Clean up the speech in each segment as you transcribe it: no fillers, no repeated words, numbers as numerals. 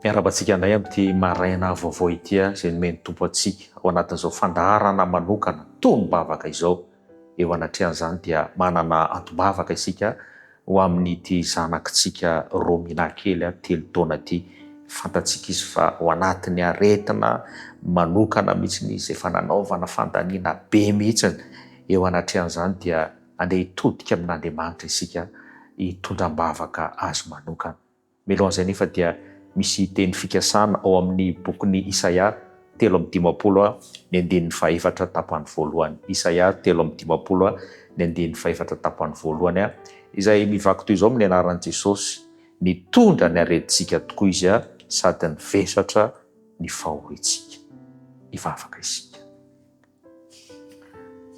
Miarahaba antsika indray amin'ity maraina vaovao ity izay nomen'ny Tompo antsika ao anatin'izao fandaharana manokana tonom-bavaka izao. Eo anatrehan'izany dia manana antom-bavaka isika ho amin'ity zanakitsika Romina kely telo taona ity. Fantatsika izy fa ao anatin'ny aretina manokana mihitsy izy, efa nanaovana fandaniana be mihitsy. Eo anatrehan'izany dia andeha hitodika amin'Andriamanitra isika hitondra am-bavaka azy manokana. Mialohan'izay anefa dia misy teny fikasana ao amin'ny bokin'i Isaia 53 ny andininy fahefatra tapany voalohany. Isaia 53 ny andininy fahefatra tapany voalohany izay mivaky toy izao amin'ny anaran'i Jesosy, Nitondra ny aretintsika tokoa Izy sady nivesatra ny fahoriantsika. Hivavaka isika.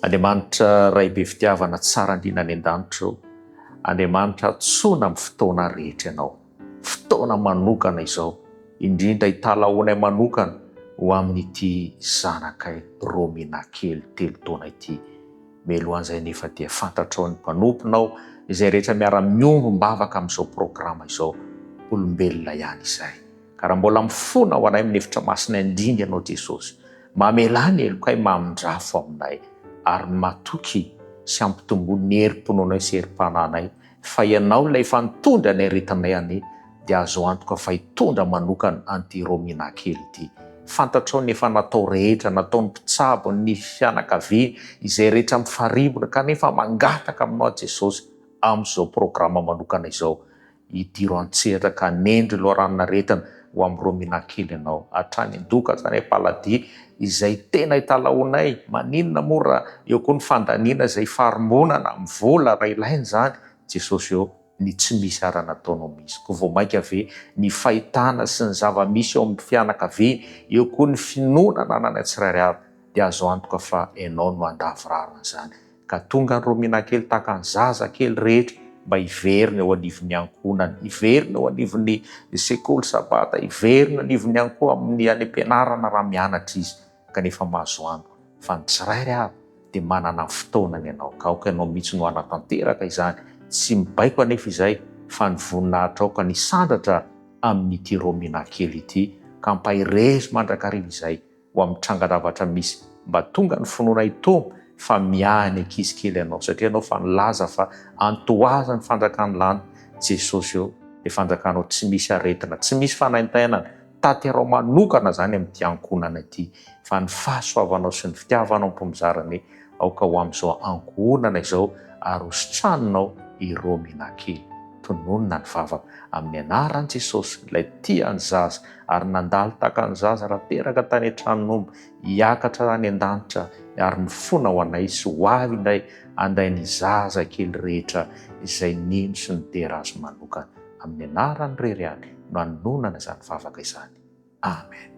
Andriamanitra Ray be fitiavana tsara indrindra any an-danitra ô, Andriamanitra antsoina amin'ny fotoana rehetra Ianao. Fotoana manokana izao, indrindra italahoanay manokana ho amin'ity zanakay Romina kely telo taona ity. Mialohan'izay anefa dia fantatrao ny mpanomponao izay rehetra miara-miombom-bavaka amin'izao programa izao, olombelona ihany izay. Ka raha mbola mifona ho anay amin'ny efitra masina indrindra Ianao Jesosy, mamelà ny helokay mamindrafo aminay, ary matoky sy ampitomboy ny herim-pinoanay sy herim-panahinay fa Ianao ilay efa nitondra ny aretinay anie dia azo antoka fa hitondra manokana an'ity Romina kely ity. Fantatrao ny efa natao rehetra, nataon'ny mpitsabo, ny fianakaviany, izay rehetra mifarimbona kanefa mangataka aminao aho Jesosy amin'izao programa manokana izao. Idiro an-tsehatra ka anendry loharanon'aretina ho amin'ny Romina kely ianao. Hatrany an-doha ka hatrany am-paladia izay tena italahoanay. Maninona moa raha eo koa ny fandaniana izay ifarimbonana amin'ny vola raha ilaina izany? Jesosy ô, ny tsy misy ara nataonao misy. Koa vao mainka ve ny fahitana sy ny zava-misy eo amin'ny fianakaviana, eo koa ny finoana anananay tsirairay avy, dia azo antoka fa ianao no handavorary an'izany. Ka tonga ny Romina kely tahaka ny zaza kely rehetra mba hiverina eo anivon'ny ankohonany, hiverina eo anivon'ny sekoly sabata, hiverina anivon'ny ankoho amin'ny any am-pianarana raha mianatra izy, kanefa mahazo antoka fa ny tsirairay avy dia manana ny fotoanany ianao, ka aoka ianao mihitsy no hanatanteraka izany, tsy mibaiko anefa izay fa ny voninahitrao ka nisandratra amin'ity Romina kely ity, ka ampaherezo mandrakariva izay ho amin'ny trangan-javatra misy mba tonga ny finoana hitombo fa miahy ny ankizy kely ianao satria ianao fa nilaza fa antohaza ny fanjakan'ny lanitra Jesosy ô le fanjakanao tsy misy aretina tsy misy fanaintainana tanterao manokana zany amin'ity ankohonana ity fa ny fahasoavanao sy ny fitiavanao mpomizara anie aoka ho amin'izao ankohonana izao ary ho sitraninao i Romina kely tononina ny vavaka amin'ny anaran'i Jesosy ilay tia ny zaza ary nandalo tahaka ny zaza raha teraka tany an-tranon'omby, hiakatra any an-danitra ary mifona ho anay sy ho avy indray handay ny zaza kely rehetra izay nino sy nidera Azy manokana. Amin'ny anarany irery ihany no anononana izany vavaka izany. Amen.